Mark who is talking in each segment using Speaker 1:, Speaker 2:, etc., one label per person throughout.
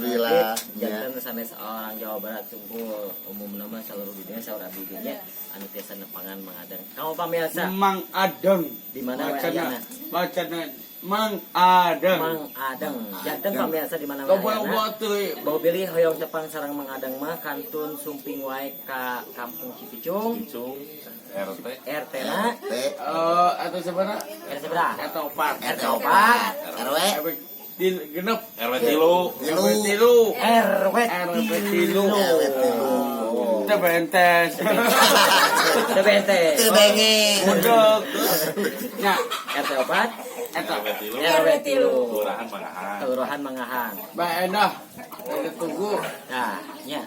Speaker 1: Alhamdulillah. Ya.
Speaker 2: Janten sanes orang Jawa Barat tungkul, umumna mah seluruh dunia saur abdi ge nya anu tiasa nepangan Mang Adeng. Kamu pamirsa
Speaker 3: Mang Adeng.
Speaker 2: Di mana we
Speaker 3: Bacana,
Speaker 2: ayana?
Speaker 3: bacana Mang Adeng.
Speaker 2: Mang Adeng. Janten pamirsa di mana we
Speaker 3: Loba
Speaker 2: ayana.
Speaker 3: loba teuing.
Speaker 2: Bau bilih hoyong tepang sareng Mang Adeng mah kantun sumping wae ka Kampung Cipicung.
Speaker 4: Cicung RT.
Speaker 2: RT na?
Speaker 1: T.
Speaker 3: Eh, atau sebenarnya
Speaker 2: RT berapa?
Speaker 3: atau 4.
Speaker 2: RT 4.
Speaker 1: RW.
Speaker 3: RW di 6.
Speaker 4: RW 3.
Speaker 1: 3.
Speaker 3: RW 3.
Speaker 2: RW
Speaker 3: RW 3.
Speaker 1: RW 3.
Speaker 3: Teu bentes.
Speaker 2: Teu bentes.
Speaker 1: Teu benge.
Speaker 3: Budek. Nya,
Speaker 2: RT 4.
Speaker 3: Eta.
Speaker 4: RW 3.
Speaker 2: RW 3.
Speaker 4: Kelurahan Mangahan.
Speaker 2: Kelurahan Mangahan.
Speaker 3: Mbak Endah, ada tunggu.
Speaker 2: Nah, nya.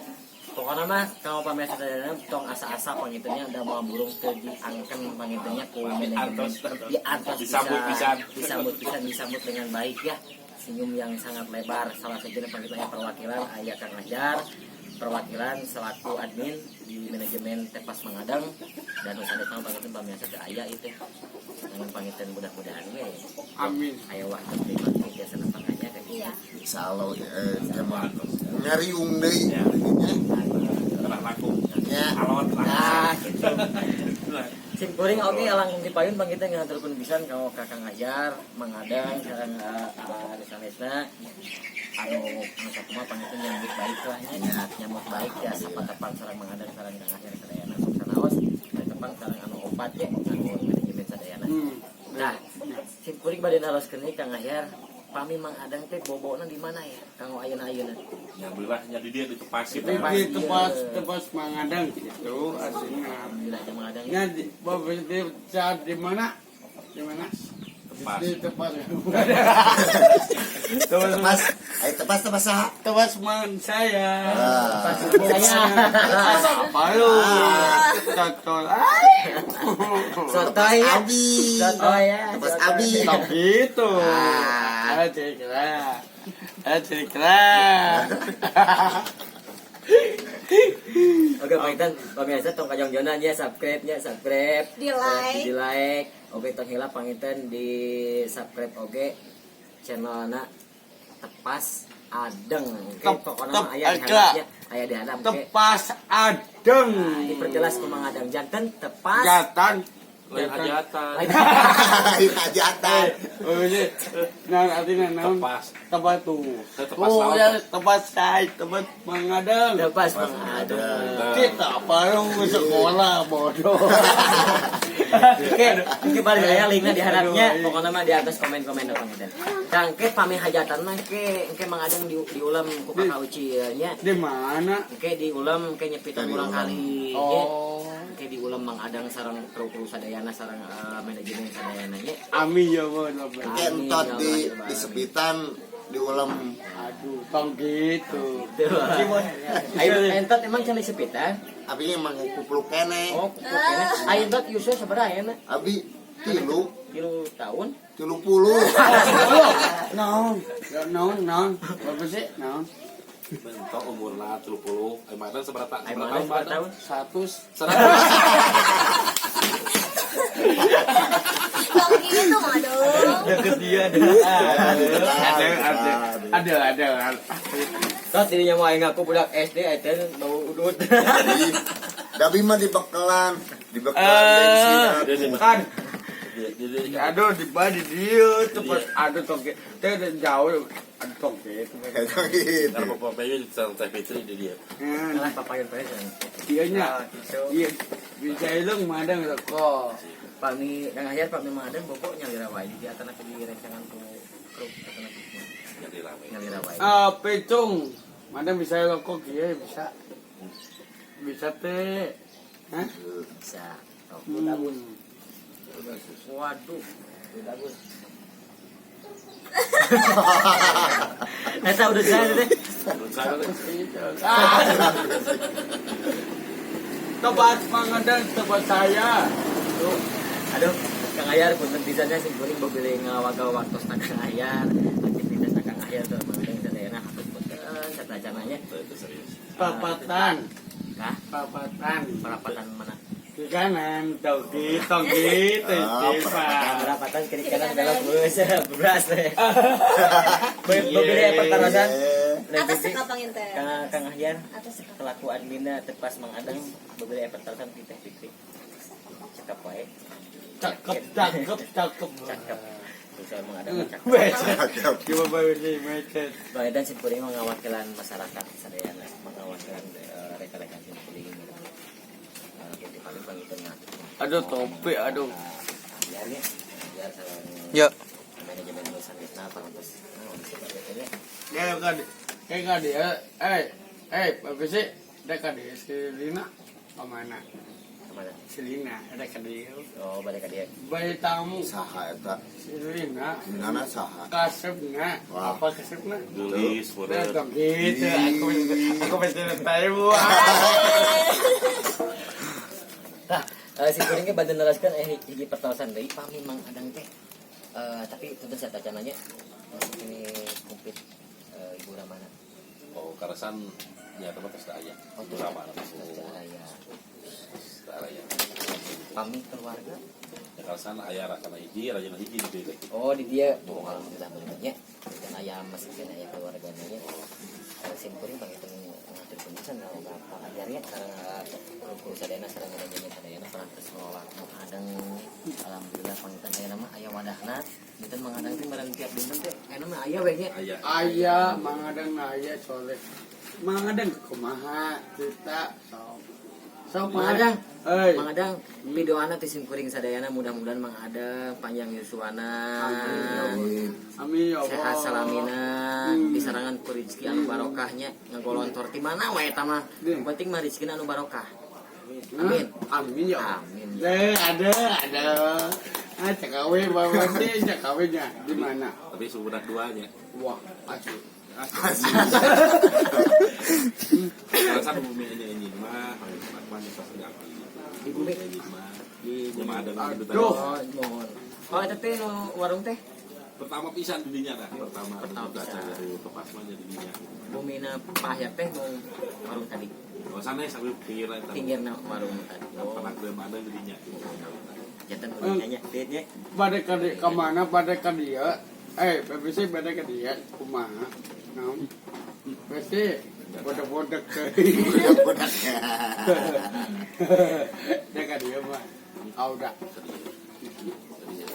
Speaker 2: Pokoknya mah kalau pamirsa sadayana tong asa-asa pangitunya da moal burung teu diangken pangitunya ku manajemen.
Speaker 4: Diantos.
Speaker 2: Diantos.
Speaker 4: Disambut pisan.
Speaker 2: Disambut pisan, disambut dengan baik ya. Senyum yang sangat lebar. Salah satunya pangitunya perwakilan aya Kang Ajar, perwakilan selaku admin di manajemen Tepas Mang Adeng dan usaha pangitu pamirsa teu aya itu. Dengan pangitan mudah-mudahan we.
Speaker 3: Amin.
Speaker 2: Aya waktu terima biasa nepangannya kayak gitu.
Speaker 5: Iya.
Speaker 1: Insyaallah ya, emang ngariung deui.
Speaker 4: Ya.
Speaker 1: Ya.
Speaker 4: Tenang laku.
Speaker 1: Ya.
Speaker 4: Alot lah.
Speaker 2: Nah, gitu. Sim kuring oge langkung ti payun bang kita ngaturkeun pisan ka Kakang Ajar, Mang Adeng sareng sanesna anu anu sakumaha pangitu nyambut baik lah nya, nyambut baik ya sapatepang sareng Mang Adeng sareng Kang Ajar sadayana sok sanaos tepang sareng anu opat ya anu manajemen sadayana. Nah, sim kuring bade naroskeun Kang Ajar, pami Mang Adeng teh bobona di mana ya kanggo ayeuna-ayeuna?
Speaker 4: Ya belahnya di dia di tepas
Speaker 3: Di,
Speaker 4: gitu.
Speaker 3: di tempat tempat Mang Adeng gitu aslinya.
Speaker 2: Wilayah Mang Adeng ya.
Speaker 3: Nya di, di, saat di mana? Di mana?
Speaker 4: Tepas.
Speaker 3: Di tempat.
Speaker 1: Tepas, ayo tepas tepas saha?
Speaker 3: Tepas mang saya.
Speaker 1: Ah.
Speaker 2: Saya.
Speaker 3: Apa lu? Totol. Ay.
Speaker 2: Sotoy ya.
Speaker 1: Abi.
Speaker 2: Sotoy ya.
Speaker 1: Tepas
Speaker 2: Sotoy.
Speaker 1: Abi.
Speaker 3: Stop gitu.
Speaker 1: Ah.
Speaker 3: Ayo cerita. Ayo cerita.
Speaker 2: Oke, Pak Intan, pemirsa tong kajongjonan ya, subscribe nya, subscribe.
Speaker 5: Di like.
Speaker 2: Di like. Oke, tong hilap panginten di subscribe oke channelna Tepas Adeng. Oke, pokoknya mah aya di handapnya, aya di handap oke.
Speaker 3: Tepas Adeng.
Speaker 2: Nah, diperjelas ku Mang Adeng janten tepas.
Speaker 3: Jatan.
Speaker 4: Lain hajatan.
Speaker 2: Lain.
Speaker 1: Lain hajatan.
Speaker 3: Oh, iya. Nah, artinya naon?
Speaker 4: Tepas.
Speaker 3: Tepas tuh.
Speaker 4: Tepas
Speaker 3: Oh,
Speaker 4: laut.
Speaker 3: ya, tepas saya, tepas Mang Adeng.
Speaker 2: Tepas Mang Adeng.
Speaker 3: Kita baru sekolah bodoh.
Speaker 2: Oke, oke balik aya linknya di handapnya. Pokoknya mah di atas komen-komen dong panginten. Kang ke pami hajatan mah ke engke Mang Adeng di diulem ku Kakak Uci nya.
Speaker 3: Di mana?
Speaker 2: Engke diulem ke nyepitan
Speaker 1: Di
Speaker 2: urang
Speaker 1: ulem.
Speaker 2: kali nya.
Speaker 3: Oh,
Speaker 2: Engke diulem Mang Adeng sareng kru-kru sadayana sareng manajemen sadayana nya.
Speaker 3: amin ya Allah.
Speaker 1: Kayak entot di sepitan diulem.
Speaker 3: Aduh, tong gitu.
Speaker 2: Ayo entot emang can disepitan?
Speaker 1: Abi emang kupluk keneh.
Speaker 2: Oh, kupluk keneh. Ayo entot yuswa sabaraha ayeuna?
Speaker 1: Abi 3.
Speaker 2: 3 tahun.
Speaker 1: 30.
Speaker 3: Naon? Ya, naon, naon. Berapa sih? Naon?
Speaker 4: Bentok umurna 30. Eh, Mang Adeng seberapa
Speaker 2: Ayo
Speaker 4: seberapa
Speaker 2: Mang
Speaker 4: tahun?
Speaker 2: Adeng sabaraha tahun?
Speaker 3: 100.
Speaker 4: 100.
Speaker 5: Tong gitu mah dong.
Speaker 3: Deket dia ada. Ada, ada, ada, ada.
Speaker 2: Tot dirinya mau aing ngaku budak SD eta bau udut.
Speaker 1: Dabi mah dibekelan, dibekelan bensin.
Speaker 3: Eh, kan.
Speaker 4: Jadi
Speaker 3: Aduh, di badi dia tempat aduh tong gitu. Jauh, aduh tong gitu.
Speaker 1: Gitu.
Speaker 4: Ntar Bapak Bayu di Teh Fitri di dia.
Speaker 2: Lah papayan pae sareng.
Speaker 3: Iya nya.
Speaker 2: Ah, gitu.
Speaker 3: Iya. Bisa ilung madang rokok.
Speaker 2: Pami Kang Ahyar, pami Mang Adeng bobo nyalira wae di atana di rencangan ku kru atana
Speaker 4: Jadi rame.
Speaker 2: nyalira wae.
Speaker 3: Ah, pecung. Madang bisa rokok iya bisa. Bisa teh. Hah?
Speaker 2: Bisa. Oh,
Speaker 3: Hmm.
Speaker 2: Waduh, bagus. Eta udah saya teh.
Speaker 4: Menurut saya teh,
Speaker 3: Ah. Tebat Mang Adeng, tebat saya.
Speaker 2: Tuh. Aduh, Kang Ahyar punten pisannya sing kuring bobile ngawaga waktosna Kang Ahyar, aktivitasna Kang Ahyar sareng Mang Adeng sadayana hatur punten satacananya.
Speaker 4: Itu serius.
Speaker 3: Papatan,
Speaker 2: Kah,
Speaker 3: papatan.
Speaker 2: perapatan mana?
Speaker 3: Ke kanan, tong gitu,
Speaker 1: Ah,
Speaker 3: Istighfar.
Speaker 2: Perapatan kiri kanan belok lurus beras teh. Bobile pertarosan.
Speaker 1: Iya.
Speaker 2: Neng
Speaker 5: Atas
Speaker 2: Fitri,
Speaker 5: cekap panginten.
Speaker 2: Kang Kang Ahyar
Speaker 5: Atas cekap.
Speaker 2: selaku adminna tepas Mang Adang beberapa pertarosan ti Teh Fitri. Cekap wae.
Speaker 3: Cakep, cakep, cakep.
Speaker 2: Cakep. Bisa Mang Adang mah cakep.
Speaker 3: Becet. Coba baru sih, becet.
Speaker 2: Bang Edan simkuring mengawakilan masyarakat sadayana, mengawakilan rekan-rekan simkuring gitu. Jadi paling panginten ngatur.
Speaker 3: Aduh, topi, aduh.
Speaker 2: Biar ya, biar sareng
Speaker 6: Ya.
Speaker 2: manajemen sanesna parantos. Nah, bisa nya.
Speaker 3: Kayak kan, kayak kan dia, apa sih? Dia kan dia si Lina, kemana?
Speaker 2: Kemana?
Speaker 3: Si Lina, ada kan dia.
Speaker 2: Oh, balik ke dia.
Speaker 3: Bayi tamu,
Speaker 1: Saha eta?
Speaker 3: si Lina,
Speaker 1: Nana saha?
Speaker 3: kasepna,
Speaker 1: Wah.
Speaker 3: apa kasepna?
Speaker 4: Gelis,
Speaker 3: Nah,
Speaker 4: meureun.
Speaker 3: dong gitu, aku mesti tahu.
Speaker 2: Tah, simkuring ge bade neraskeun hiji pertarosan deui pami Mang Adang teh. Tapi tentu saya tacananya masih ini komplit Ibu Ramana.
Speaker 4: Oh, karasan nya teman tos aya.
Speaker 2: Oh,
Speaker 4: Ibu Ramana.
Speaker 2: tos teu aya.
Speaker 4: Tos aya.
Speaker 2: Pami keluarga.
Speaker 4: Ya karasan aya rakana hiji, rajana hiji di dieu teh.
Speaker 2: Oh, di dia. Oh, alhamdulillah bener nya. Dan aya masih kena aya keluargana nya. Simkuring panginten ngatur pisan ka Pak Ajar nya sareng kru-kru sadayana sareng manajemen sadayana parantos ngelola Mang Adang. Alhamdulillah panginten aya mah aya wadahna. Dinten Mang Adang teh barang tiap dinten teh aya mah aya we nya.
Speaker 4: Aya.
Speaker 3: Aya, Mang Adang aya soleh. Mang Adang kumaha kita sok. Sok
Speaker 2: Mang Adang.
Speaker 3: Euy.
Speaker 2: Mang Adang, pidoana ti simkuring sadayana mudah-mudahan Mang Adang panjang yuswana.
Speaker 1: Amin.
Speaker 3: Amin ya Allah.
Speaker 2: Sehat salamina, disarangan ku rezeki anu barokahnya, ngagolontor ti mana wae eta mah.
Speaker 3: Hmm.
Speaker 2: Yang penting mah rezekina anu barokah. Amin.
Speaker 3: Amin ya Allah.
Speaker 2: Amin.
Speaker 3: Eh, ada, ada. Ah, cakawe bawa sih, cakawenya di mana?
Speaker 4: Tapi sudah duanya.
Speaker 3: Wah, asli. Asli.
Speaker 4: Karasan bumi ini mah, mah nyesah sedang.
Speaker 2: Di bumi.
Speaker 4: Ini mah. Nya mah ada
Speaker 3: Aduh.
Speaker 2: Oh, mohon. Oh, eta teh nu warung teh
Speaker 4: Pertama pisan di dinya dah, pertama.
Speaker 2: Pertama pisan.
Speaker 4: Dari tepas mah jadi dinya.
Speaker 2: Bumina Pak Ahyar teh mau warung tadi.
Speaker 4: Oh, sanes sampai pinggir eta.
Speaker 2: Pinggirna warung tadi. Oh,
Speaker 4: Pernah ke mana di dinya.
Speaker 2: jantan udah nya, dieu nya.
Speaker 3: Pada ke kemana? Pada ke dia. PPC pada ke dia. Kumaha? Nah, pasti bodek-bodek ke.
Speaker 1: Budak.
Speaker 3: Dia ke dia mah. Ah, udah.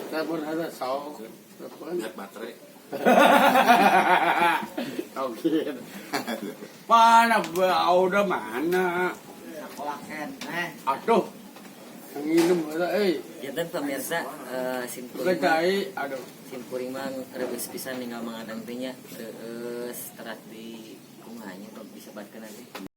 Speaker 3: Telepon ada sok. Telepon.
Speaker 4: Lihat baterai.
Speaker 3: Oke. Mana udah mana?
Speaker 6: Sekolah keneh.
Speaker 3: Aduh. Yang minum ada eh.
Speaker 2: Jantan pemirsa simkuring mah
Speaker 3: Kecai, aduh.
Speaker 2: simkuring mah rebes pisan ninggal Mang Adang teh nya terus terat di kumaha nya bisa disebatkeun nanti.